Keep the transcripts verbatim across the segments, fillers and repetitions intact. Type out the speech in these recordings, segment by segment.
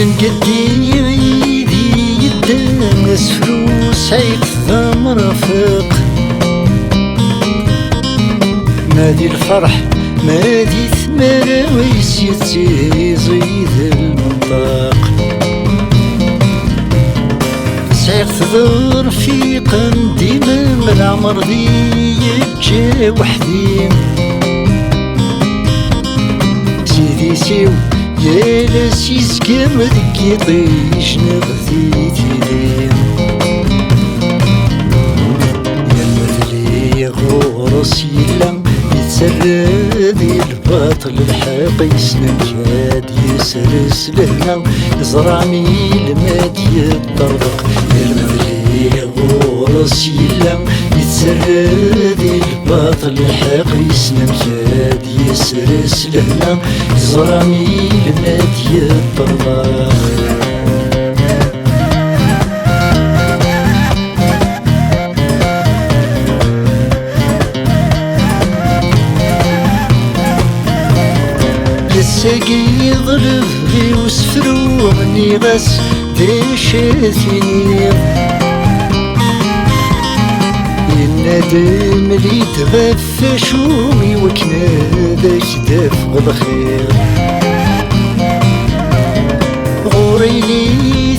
Imgeddi yid-i yeddan asefru, sɛiɣ-t d amrafiq. Ma di lferḥ, ma di tmara, wis yettiẓid lmenṭaq. Sɛiɣ-t d rfiq n dima, leɛmer di yeǧǧa weḥd-i. Sidis-iw, yal ass yezga deg yiṭij neɣ di tili. Yerna tili ɣur-s yella, yettarra di lbaṭel lḥeqq, yessen amek ad yesres lehna, yeẓra mi ilmad yeṭṭerḍeq. Yerna tili ɣur-s yella, yettarra di lbaṭel lḥeqq, yessen amek ad yesres lehna, yeẓra mi ilmad yeṭṭerḍeq. Ass-agi yeḍleb deg usefru, nniɣ-as d acu ad tiniḍ. Yenna-d mel-id ɣef acu i wakken ad ak-d-afeɣ lxir. Ɣur-i li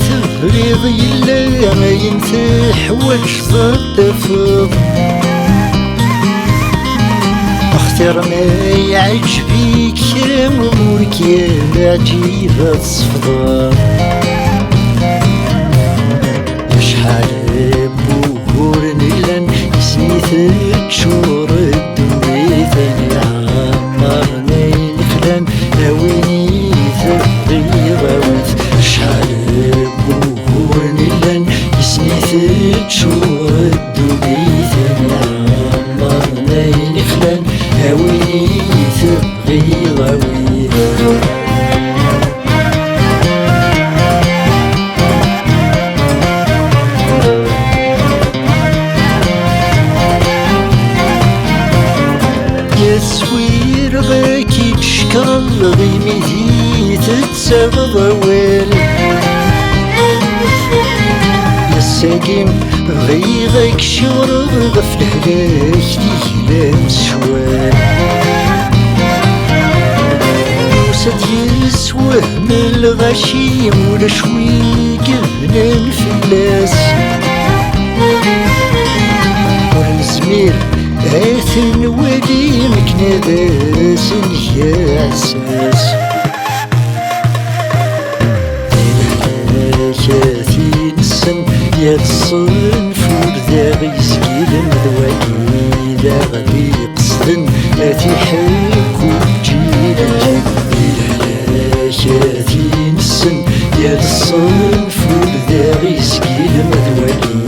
tebɣiḍ yella, ayen teḥwaǧeḍ ad tafeḍ. Xtir ma yeɛǧeb-ik kra, ur k-yeɛǧib ad tesfeḍ. Acḥal n wuguren yellan, isem-is teččur ddunit, ayen iɛemmren ayen xlan, a win i tebɣiḍ awi-t. Acḥal n wuguren yellan, isem-is teččur ddunit, ayen iɛemmren ayen xlan, a win i tebɣiḍ awi-t. Yaswir ɣaki d-cekkreɣ imi di tettaɣeḍ awal. Ass-agi bɣiɣ ad k-cewreɣ ɣef lehlak yeglan s ccwal. Yusa-d yeswehm lɣaci, ulac wi yebnan fell-as. Ur nezmir ad t-nwali, akken ad as-neg aɛessas. Di lehlak ad t-inessen, yal ṣṣenf ur d aɣ-izgilen, d wagi d aɣ-d-iqesden, ad t-iḥekku lǧil lǧil. Di lehlak ad t-inessen, yal ṣṣenf ur d aɣ-izgilen, d wagi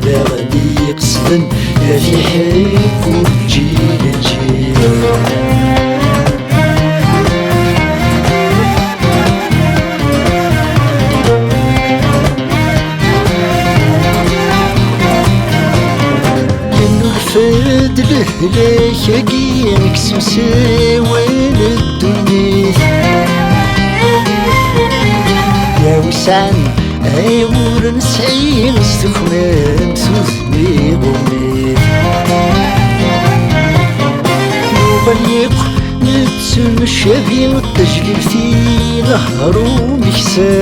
d aɣ-d-iqesden, ad t-iḥekku lǧil lǧil. Yennulfa-d lehlak-agi deg semsawal n ddunit. Ya wesɛan ay ur nesɛi s tukmamt udem iɣumit. Nuɣal yakk nettemcabi, tajlibt i nehru meksa.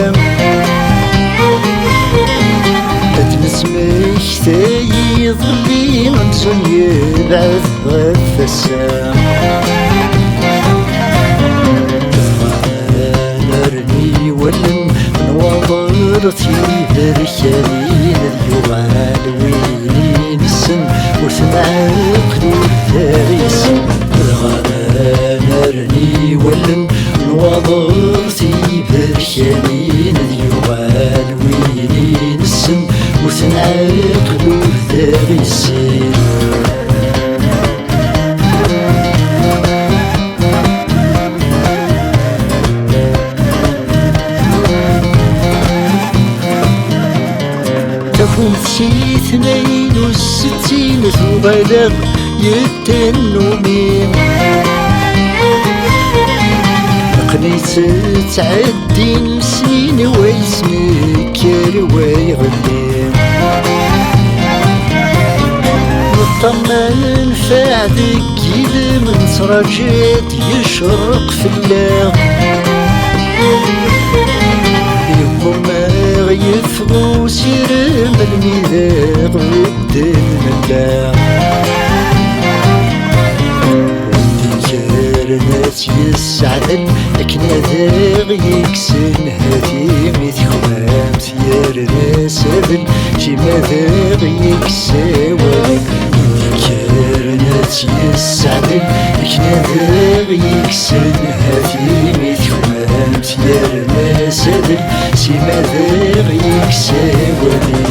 Ad nesmektay iḍelli amzun yebɛed ɣef wass-a. Nerni wallen nwaḍer tiberkanin, ad yuɣal win inessen ur t-nɛeqd ur t-issen. Dɣa nerni wallen nwaḍer Daɣ yettennumi. Aql-i ttɛeddin snin, wa yesnekker, wa iɣelli. Neṭṭamma nfeɛ deg yidem, nettraǧu-t yecreq fell-aɣ. Yewweḍ-aɣ yeffeɣ usirem, almi daɣ bedden nella. Win d-ikkren ad tt-yesseɛden, akken ad aɣ-yekksen, ha-t-i mi tekmamt yerna asaden, sima ad aɣ-yekkes awalen. Win d-ikkren ad tt-yesseɛden, akken ad aɣ-yekksen, ha-t-i mi tekmamt yerna asaden, sima ad aɣ-yekkes awalen.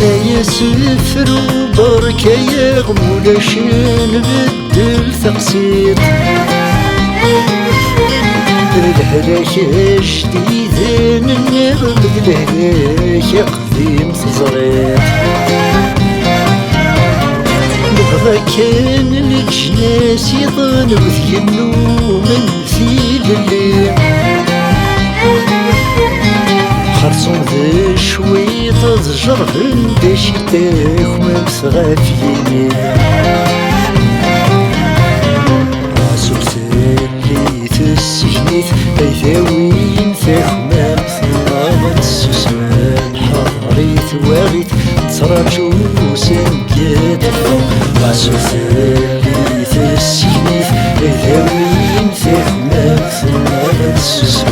Ay asefru, berka-yaɣ, mulac nbeddel taqsiṭ. D lehlak ajdiden, d lehlak aqdim teẓriḍ. Nebɣa kan leǧnas iḍen, wid yennumen tilelli. Xerṣum d cwiṭ ad jerben d acu i takmamt ɣef yimi. Asuktel li tessegnit ay tawin takmamt, ma tessusem lḥaḍer i twaɣit, nettraǧu senged. Asuktel li tessegnit ay tawin takmamt, ma tessusem